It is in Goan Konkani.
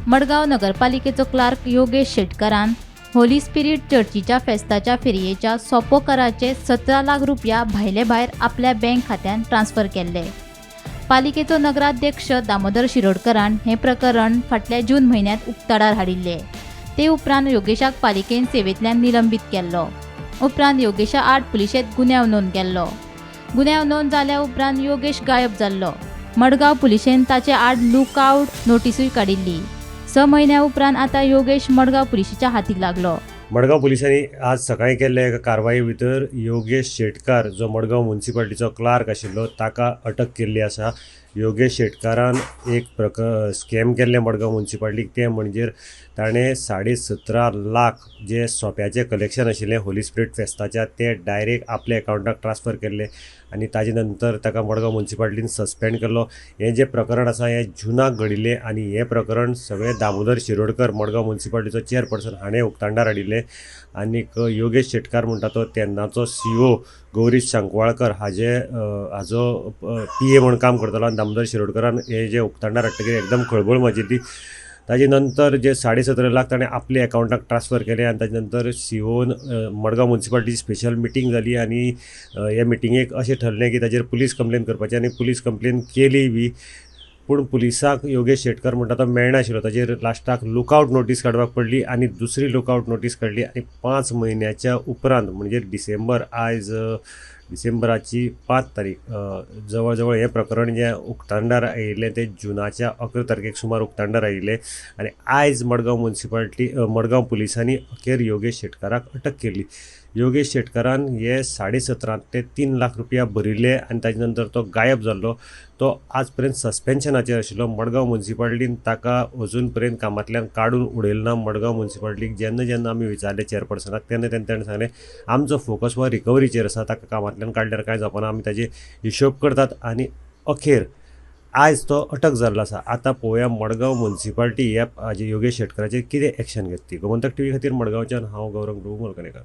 मडगांव नगरपालिकेचो क्लार्क योगेश शेटकारान होली स्पिरीट चर्चीच्या फेस्ताच्या फेरयेच्या सोपो कराचे 17 लाख रुपया भायले भायर आपल्या बँक खात्यांत ट्रान्स्फर केल्ले. पालिकेचो नगराध्यक्ष दामोदर शिरोडकरान हें प्रकरण फाटल्या जून म्हयन्यांत उक्ताडार हाडिल्लें. ते उपरांत योगेशाक पालिकेन सेवेंतल्यान निलंबीत केल्लो. उपरांत योगेशा आड पुलिशेंत गुन्यांव नोंद केल्लो. गुन्यांव नोंद जाल्या उपरांत योगेश गायब जाल्लो. मडगांव पुलिशेन ताचे आड लुकआवट नोटिसूय काडिल्ली. 6 म्हयन्या उपरांत आतां योगेश मडगांव पुलिशेच्या हातीक लागलो. मडगांव पुलिसांनी आज सकाळीं केल्ले एका कारवाये भितर योगेश शेटकार, जो मडगांव मुन्सिपाल्टीचो क्लार्क आशिल्लो, ताका अटक केल्ली आसा. योगेश शेटकारान एक स्कॅम केल्लें मडगांव मुन्सिपाल्टीक, तें म्हणजे ताणें 17.5 लाख जे सोप्याचें कलेक्शन आशिल्लें होली स्पिरीट फेस्ताच्या तें डायरेक्ट आपल्या एकावंटाक ट्रान्सफर केल्लें आनी ताजे नंतर ताका मडगांव मुन्सिपाल्टीन सस्पेंड केल्लो. हें जें प्रकरण आसा हें जुनाक घडिल्लें आनी हें प्रकरण सगळें दामोदर शिरोडकर, मडगांव मुन्सिपाल्टीचो चेअरपर्सन, हाणें उक्ताडार हाडिल्लें. आनीक योगेश शेटकार म्हणटा तो तेन्नाचो सीओ गौरीश सांकवाळकर हाजे हाजो पीए म्हूण काम करतालो आनी दामोदर शिरोडकरान हे जे उक्ताडार हाडटकीर एकदम खळबळ माजिल्ली. ताजे नंतर जे 17.5 लाख ताणें आपल्या एकावंटाक ट्रान्सफर केले आनी ताजे नंतर सीओन मडगांव मुन्सिपाल्टीची स्पेशल मिटींग जाली आनी हे मिटिंगेक अशें ठरलें की ताजेर पुलीस कंप्लेन करपाची आनी पुलीस कंप्लेन केली बी, पूण पुलिसाक योगेश शेटकर म्हणटा तो मेळनाशिल्लो. ताजेर लास्टाक लुकआवट नोटीस काडपाक पडली आनी दुसरी लुकआवट नोटीस काडली आनी 5 म्हयन्याच्या उपरांत म्हणजे डिसेंबर, आयज डिसेंबराची 5 तारीख, जवळ जवळ हें प्रकरण जें उक्ताडार आयिल्लें तें जुनाच्या 11 तारखेक सुमार उक्ताडार आयिल्लें आनी आयज मडगांव मुन्सिपाल्टी मडगांव पुलिसांनी अखेर योगेश शेटकाराक अटक केली. योगेश शेटकारान हे 17.5 ते 3 लाख रुपया भरिल्ले आनी ताजे नंतर तो गायब जाल्लो. तो आज पर्यंत सस्पेन्शनाचेर आशिल्लो. मडगांव मुन्सिपाल्टीन ताका अजून पर्यंत कामांतल्यान काडून उडयलें ना. मडगांव मुन्सिपाल्टीक जेन्ना जेन्ना आमी विचारलें चेअरपर्सनाक तेन्ना तेन्ना ताणें सांगलें आमचो फोकस हो रिकवरीचेर आसा, ताका कामांतल्यान काडल्यार कांय जावपाना, आमी ताजे हिशोब करतात आनी अखेर आयज तो अटक जाल्लो आसा. आतां पळोवया मडगांव मुन्सिपाल्टी ह्या हाजे योगेश शेटकाराचेर कितें एक्शन घेता ती. गोमंतक टीव्ही खातीर मडगांवच्यान हांव गौरंग प्रभू मोलकणेकर.